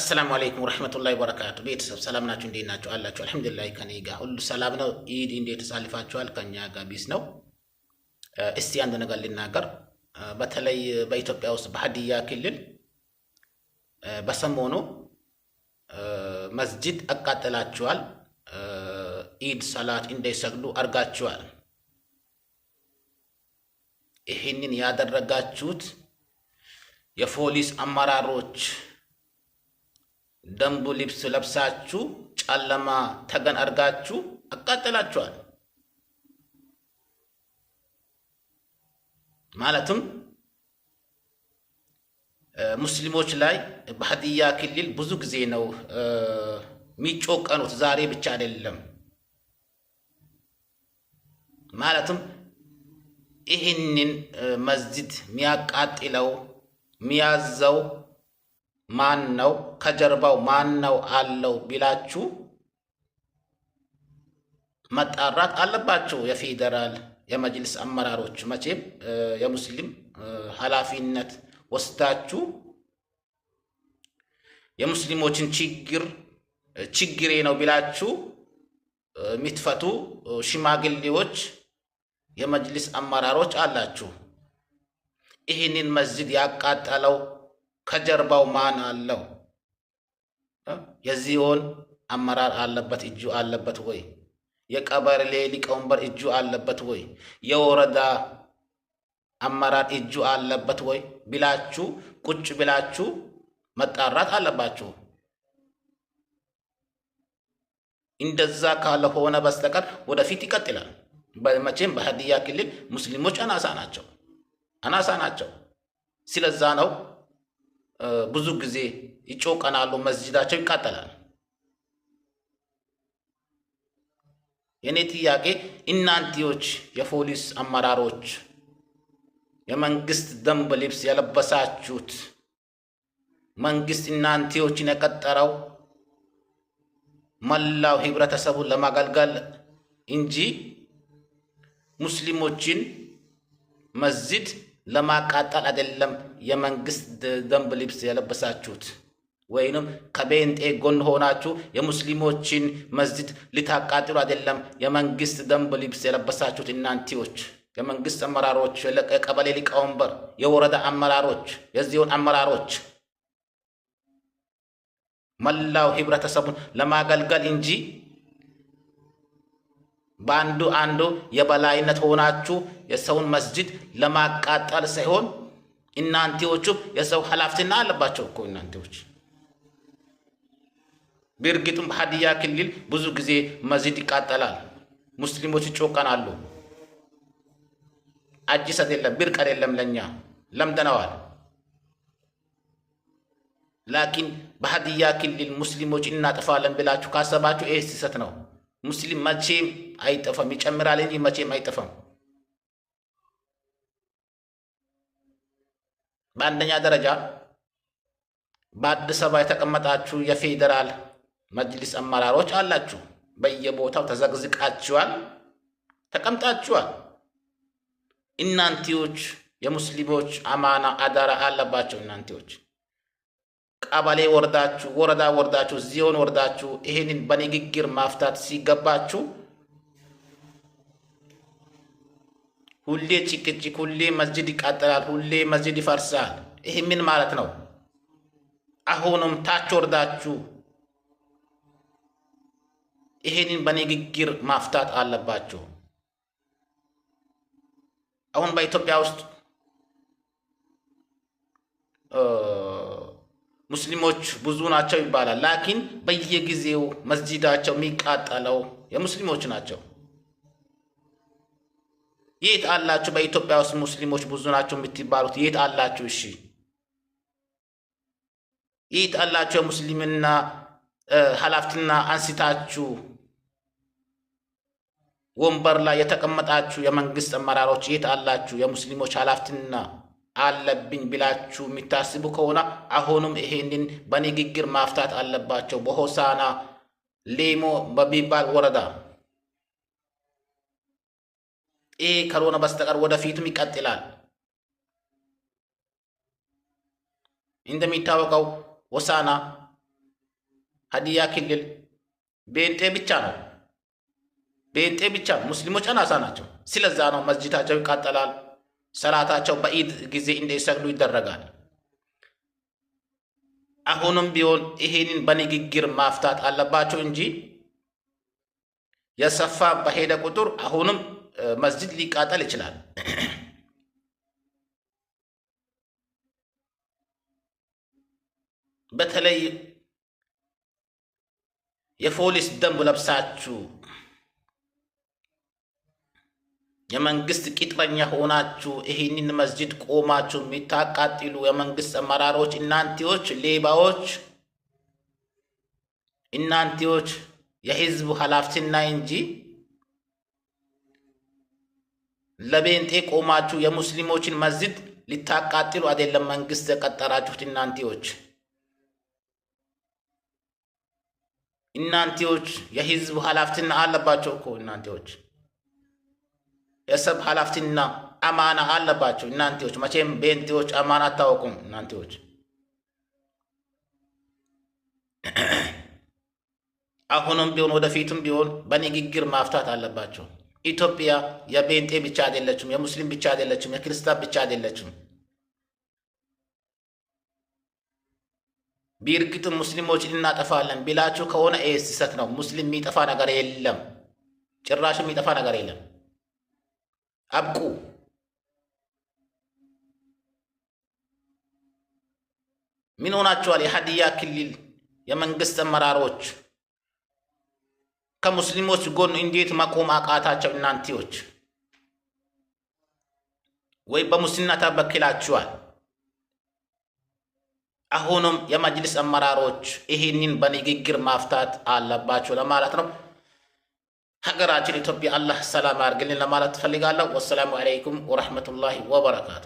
አሰላሙ አለይኩም ወረሕመቱላሂ ወበረካቱ። ቤተሰብ ሰላም ናችሁ? እንዴት ናችሁ? አላችሁ? አልሐምዱሊላህ ከኔ ጋር ሁሉ ሰላም ነው። ኢድ እንዴት ተሳልፋችኋል? ከኛ ጋር peace ነው። እስቲ አንድ ነገር ልናገር። በተለይ በኢትዮጵያ ውስጥ በሀዲያ ክልል በሰሞኑ መስጂድ አቃጥላችኋል፣ ኢድ ሰላት እንዳይሰግዱ አርጋችኋል። ይህንን ያደረጋችሁት የፖሊስ አመራሮች ደንቡ ልብስ ለብሳችሁ ጨለማ ተገን አድርጋችሁ አቃጥላችኋል። ማለትም ሙስሊሞች ላይ በሀዲያ ክልል ብዙ ጊዜ ነው የሚጮቀኑት፣ ዛሬ ብቻ አይደለም። ማለትም ይህንን መስጂድ የሚያቃጥለው የሚያዘው ማን ነው? ከጀርባው ማን ነው አለው ቢላችሁ መጣራት አለባቸው። የፌዴራል የመጅልስ አመራሮች መቼም የሙስሊም ኃላፊነት ወስዳችሁ የሙስሊሞችን ችግር ችግሬ ነው ቢላችሁ የሚትፈቱ ሽማግሌዎች የመጅልስ አመራሮች አላችሁ። ይህንን መስጂድ ያቃጠለው ከጀርባው ማን አለው? የዚዮን አመራር አለበት እጁ አለበት ወይ? የቀበሌ ሊቀመንበር እጁ አለበት ወይ? የወረዳ አመራር እጁ አለበት ወይ ቢላችሁ ቁጭ ብላችሁ መጣራት አለባችሁ። እንደዛ ካልሆነ በስተቀር ወደፊት ይቀጥላል። መቼም በሀዲያ ክልል ሙስሊሞች አናሳ ናቸው፣ አናሳ ናቸው። ስለዛ ነው ብዙ ጊዜ ይጮቀናሉ፣ መስጂዳቸው ይቃጠላል። የእኔ ጥያቄ እናንቲዎች የፖሊስ አመራሮች የመንግስት ደንብ ልብስ የለበሳችሁት መንግስት እናንቲዎችን የቀጠረው መላው ህብረተሰቡን ለማገልገል እንጂ ሙስሊሞችን መስጂድ ለማቃጠል አይደለም። የመንግስት ደንብ ልብስ የለበሳችሁት ወይንም ከቤንጤ ጎን ሆናችሁ የሙስሊሞችን መስጂድ ልታቃጥሉ አይደለም። የመንግስት ደንብ ልብስ የለበሳችሁት እናንቲዎች፣ የመንግስት አመራሮች፣ የቀበሌ ሊቀመንበር፣ የወረዳ አመራሮች፣ የዚሁን አመራሮች መላው ህብረተሰቡን ለማገልገል እንጂ በአንዱ አንዱ የበላይነት ሆናችሁ የሰውን መስጂድ ለማቃጠል ሳይሆን እናንቴዎቹ የሰው ኃላፊነት አለባቸው እኮ እናንቴዎች። በእርግጥም በሀዲያ ክልል ብዙ ጊዜ መስጂድ ይቃጠላል፣ ሙስሊሞች ይጮቀናሉ። አዲስ አይደለም፣ ብርቅ አይደለም፣ ለኛ ለምደነዋል። ላኪን በሀዲያ ክልል ሙስሊሞች እናጥፋለን ብላችሁ ካሰባችሁ ይህ ስህተት ነው። ሙስሊም መቼም አይጠፋም፣ ይጨምራል እንጂ መቼም አይጠፋም። በአንደኛ ደረጃ በአዲስ አበባ የተቀመጣችሁ የፌዴራል መጅሊስ አመራሮች አላችሁ። በየቦታው ተዘግዝቃችኋል፣ ተቀምጣችኋል። እናንቲዎች የሙስሊሞች አማና አደራ አለባቸው። እናንቲዎች ቀበሌ ወርዳችሁ፣ ወረዳ ወርዳችሁ፣ ዚዮን ወርዳችሁ ይሄንን በንግግር ማፍታት ሲገባችሁ ሁሌ ጭቅጭቅ፣ ሁሌ መስጂድ ይቃጠላል፣ ሁሌ መስጂድ ይፈርሳል። ይሄ ምን ማለት ነው? አሁንም ታች ወርዳችሁ ይሄንን በንግግር ማፍታት አለባችሁ። አሁን በኢትዮጵያ ውስጥ ሙስሊሞች ብዙ ናቸው ይባላል። ላኪን በየጊዜው መስጂዳቸው የሚቃጠለው የሙስሊሞች ናቸው። የት አላችሁ? በኢትዮጵያ ውስጥ ሙስሊሞች ብዙ ናቸው የምትባሉት የት አላችሁ? እሺ የት አላችሁ? የሙስሊምና ኃላፊትና አንስታችሁ ወንበር ላይ የተቀመጣችሁ የመንግስት አመራሮች የት አላችሁ? የሙስሊሞች ኃላፊትና አለብኝ ብላችሁ የሚታስቡ ከሆነ አሁንም ይሄንን በንግግር ማፍታት አለባቸው። በሆሳና ሌሞ በሚባል ወረዳ ይሄ ካልሆነ በስተቀር ወደፊትም ይቀጥላል። እንደሚታወቀው ሆሳና ሀዲያ ክልል ቤንጤ ብቻ ነው፣ ቤንጤ ብቻ ሙስሊሞች አናሳ ናቸው። ስለዛ ነው መስጂዳቸው ይቃጠላል፣ ሰላታቸው በኢድ ጊዜ እንዳይሰግዱ ይደረጋል። አሁንም ቢሆን ይሄንን በንግግር ማፍታት አለባቸው እንጂ የሰፋ በሄደ ቁጥር አሁንም መስጂድ ሊቃጠል ይችላል። በተለይ የፖሊስ ደንብ ለብሳችሁ የመንግስት ቅጥረኛ ሆናችሁ ይህንን መስጂድ ቆማችሁ የሚታቃጥሉ የመንግስት አመራሮች እናንቴዎች፣ ሌባዎች፣ እናንቴዎች የህዝቡ ኃላፊትና እንጂ ለቤንጤ ቆማችሁ የሙስሊሞችን መስጂድ ሊታቃጥሉ አይደለም መንግስት የቀጠራችሁት እናንቴዎች። እናንቴዎች የህዝቡ ኃላፊትና አለባቸው እኮ እናንቴዎች የሰብ ኃላፊትና አማና አለባቸው። እናንቴዎች መቼም ቤንቴዎች አማና አታወቁም። እናንቴዎች አሁንም ቢሆን ወደፊትም ቢሆን በንግግር ማፍታት አለባቸው። ኢትዮጵያ የቤንጤ ብቻ አይደለችም፣ የሙስሊም ብቻ አይደለችም፣ የክርስቲያን ብቻ አይደለችም። ቢርግጥም ሙስሊሞች እናጠፋለን ቢላችሁ ከሆነ ይህ ስህተት ነው። ሙስሊም የሚጠፋ ነገር የለም፣ ጭራሽ የሚጠፋ ነገር የለም። አብቁ። ምን ሆናችኋል? የሀዲያ ክልል የመንግስት አመራሮች ከሙስሊሞች ጎን እንዴት መቆም አቃታቸው? እናንቴዎች ወይ በሙስና ተበክላችኋል። አሁንም የመጅልስ አመራሮች ይህንን በንግግር ማፍታት አለባቸው ለማለት ነው። ሀገራችን ኢትዮጵያ አላህ ሰላም አድርግልን ለማለት ትፈልጋለሁ። ወሰላሙ አለይኩም ወረሕመቱላሂ ወበረካቱ።